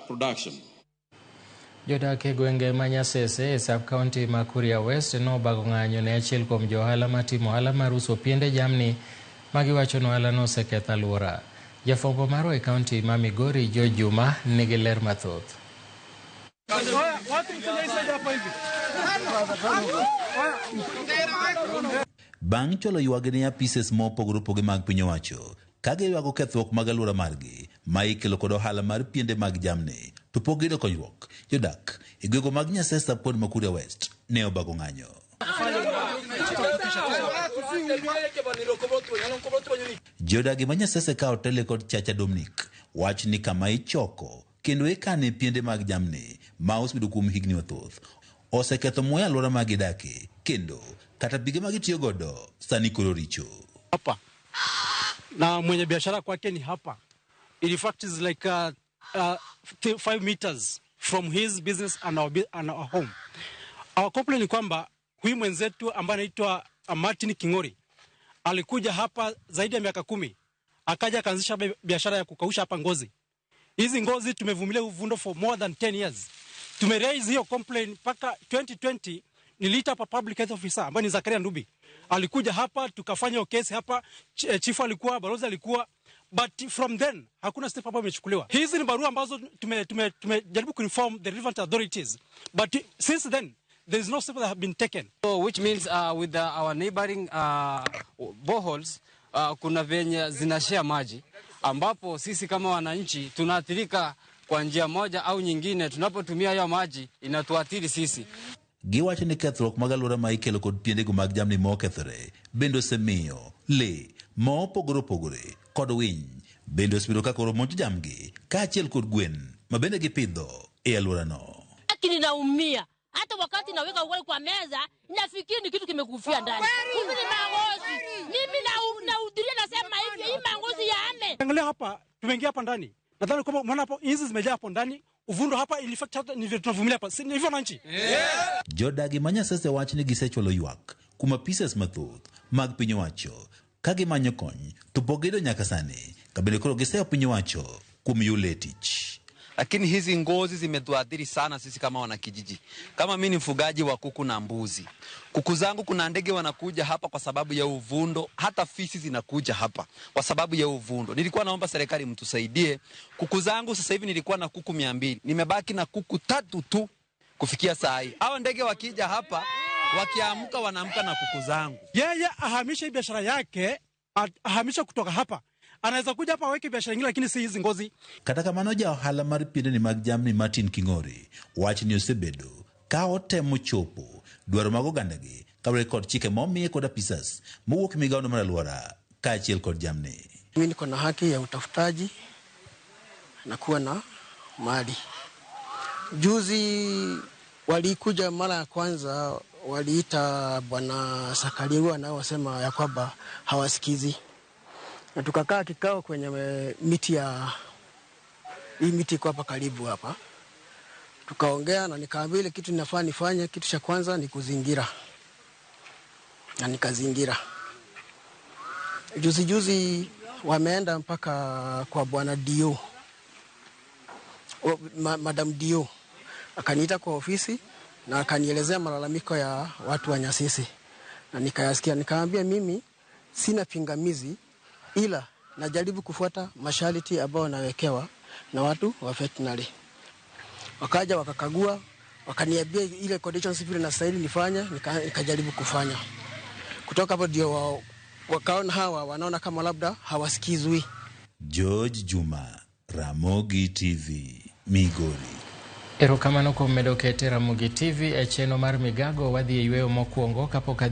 production. Jodak e gwenge ma Nyasese e sub county ma Kuria West nobago ng'anyo ne achiel kuom jo ohala matimo ohala mar uso piende jamni ma giwacho ni ohalano oseketho alwora. Jafwambo marwa e kaunti ma Migori George Juma nigi ler mathoth. Bang' chwalo ywak ne apises mopogore opogore mag piny owacho ka giywago kethruok mag alwora margi ma ikelo kod ohala mar piende mag jamni to pok giyudo konyruok, jodak e gwenge mag Nyasesa kod Makuria West ne obago ng'anyo. Jodagi ma Nyasese ka otele kod Chacha Dominic wach ni kama ichoko kendo ikane piende mag jamni ma osebedo kuom higni mathoth oseketho muya alwora ma gidake kendo kata pige ma gitiyo godo sani koro richo. Hapa na mwenye biashara kwake ni hapa. In fact is like 5 meters from his business and our home. Our complaint ni kwamba huyu mwenzetu ambaye anaitwa Martin Kingori alikuja hapa zaidi ya miaka 10, akaja akaanzisha biashara ya kukausha hapa ngozi. Hizi ngozi tumevumilia uvundo for more than 10 years. Tumeraise hiyo complaint mpaka 2020 niliita hapa public health officer ambaye ni Zakaria Ndubi. Alikuja hapa tukafanya kesi hapa, chief alikuwa, balozi alikuwa, but from then hakuna step ambayo imechukuliwa. Hizi ni barua ambazo tumejaribu kuinform the relevant authorities, but since then there is no step that have been taken. So which means with our neighboring boreholes kuna venye zinashare maji ambapo sisi kama wananchi tunaathirika kwa njia moja au nyingine. Tunapotumia hiyo maji inatuathiri sisi. Giwacho ni kethruok mag alwora ma ikelo kod piendego mag jamni ma okethore bende osemiyo le ma opogore opogore kod winy bende osebedo ka koro monjo jamgi kaachiel kod gwen ma bende gipidho e alworano. Lakini naumia hata wakati naweka ugali kwa meza nafikiri ni kitu kimekufia ndani. Kumbe ni mangozi. Mimi nahudhuria nasema hivi, hii mangozi yaame. Angalia hapa, tumeingia hapa ndani. Nadhani kwamba umeona hapo hizi zimejaa hapo ndani. Uvundo hapa in fact hata ni tunavumilia hapa. Si hivyo wananchi? Yeah. Jodagi ma Nyasese wach ni gisechwalo ywak kuom apises mathoth mag piny owacho ka gimanyo kony to pok giyudo nyaka sani ka bende koro giseyo piny owacho kuom yule tich. Lakini hizi ngozi zimetuathiri sana sisi kama wanakijiji. Kama mimi ni mfugaji wa kuku na mbuzi. Kuku zangu kuna ndege wanakuja hapa kwa sababu ya uvundo, hata fisi zinakuja hapa kwa sababu ya uvundo. Nilikuwa naomba serikali mtusaidie. Kuku zangu sasa hivi nilikuwa na kuku 200, nimebaki na kuku 3 tu kufikia saa hii. Hao ndege wakija hapa, wakiamka wanaamka na kuku zangu. Yeye ahamishe biashara yake, ahamishe kutoka hapa. Anaweza kuja hapa aweke biashara nyingine lakini si hizi ngozi. Kata kamano ja ohala mar piendeni mag jamni Martin Kingori wach ni osebedo ka otemo chopo dwaro mag ogandagi kaluwore kod chike momiye kod apisas mowuok e migawono mar alwora kaachiel kod jamni. Mimi niko na haki ya utafutaji na kuwa na mali. Juzi walikuja mara ya kwanza, waliita bwana Sakaliwa na wasema ya kwamba hawasikizi. Na tukakaa kikao kwenye miti ya hii miti iko hapa karibu hapa. Tukaongea na nikaambia ile kitu ninafaa nifanye, kitu cha kwanza ni kuzingira. Na nikazingira. Juzi juzi wameenda mpaka kwa bwana Dio. Madam Dio akaniita kwa ofisi na akanielezea malalamiko ya watu wa Nyasese. Na nikayasikia, nikaambia mimi sina pingamizi ila najaribu kufuata masharti ambayo nawekewa na watu wa veterinary. Wakaja wakakagua, wakaniambia ile conditions vile nastahili nifanye, nikajaribu kufanya. Kutoka hapo ndio wakaona hawa wanaona kama labda hawasikizwi. George Juma, Ramogi TV, Migori. Erokamano kuom medo kete Ramogi TV e chenro mar Migago. Wadhi e yweyo mokwongo kapok